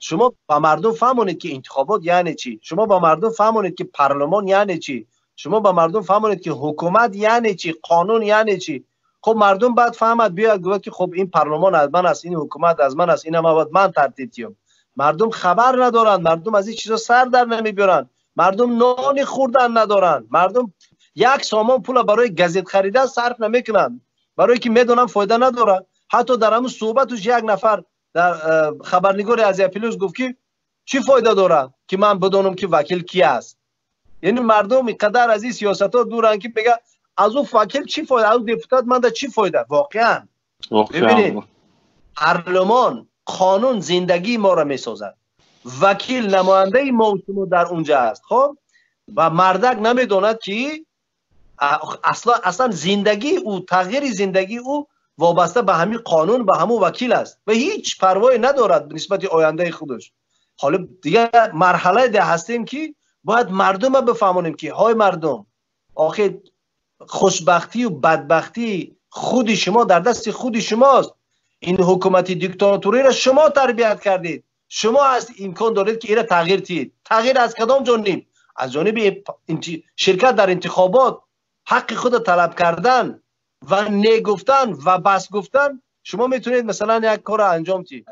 Шумо ба мардум фаҳмонед, ки интихобот яъне чӣ. Шумо ба мардум фаҳмонед, ки парлумон яъне чӣ. Шумо ба мардум фаҳмонед, ки ҳукумат яъне чӣ, қонун яъне чӣ. Хуб, мардум баъд фаҳмад, биёяд гӯяд, ки хуб, ин парлумон аз ман аст, ин ҳукумат аз ман аст, ина ман бояд ман тартиб диҳам. Мардум хабар надоранд, мардум аз ин чизо сар дар намебиёранд, мардум нони хӯрдан надоранд, мардум як сомон пула барои газет харидан сарф намекунанд, барое ки медонам фоида надорад. Ҳатто дар ҳамун суҳбатуш як нафар дар хабарнигори Азия Плюс гуфт, ки чӣ фоида дорад, ки ман бидонам, ки вакил ки аст? Яъне мардум инқадар аз ин сиёсатҳо дуранд, ки мега, аз ӯ вакил чӣ фоида, аз ӯ депутат манда чӣ фоида? Воқеан, бибинед, парлумон, қонун зиндагии моро месозад, вакил намояндаи мо шумо дар унҷа аст. Хоб, ва мардак намедонад, ки аслан зиндагии ӯ, тағйири зиндагии ӯ вобаста ба ҳамин қонун, ба ҳамун вакил аст ва ҳеҷ парвое надорад нисбати ояндаи худаш. Ҳоло дигар марҳалае ҳастем, ки бояд мардума бифаҳмонем, ки ҳой мардум, охир хушбахтию бадбахтии худи шумо дар дасти худи шумост. Ин ҳукумати диктатуриро шумо тарбият кардед, шумо аз имкон доред, ки инро тағйир диҳед. Тағйир аз кадом ҷониб? Аз ҷониби ширкат дар интихобот, ҳаққи худро талаб кардан ва не гуфтан ва бас гуфтан. Шумо метавонед, масалан, як корро анҷом диҳед.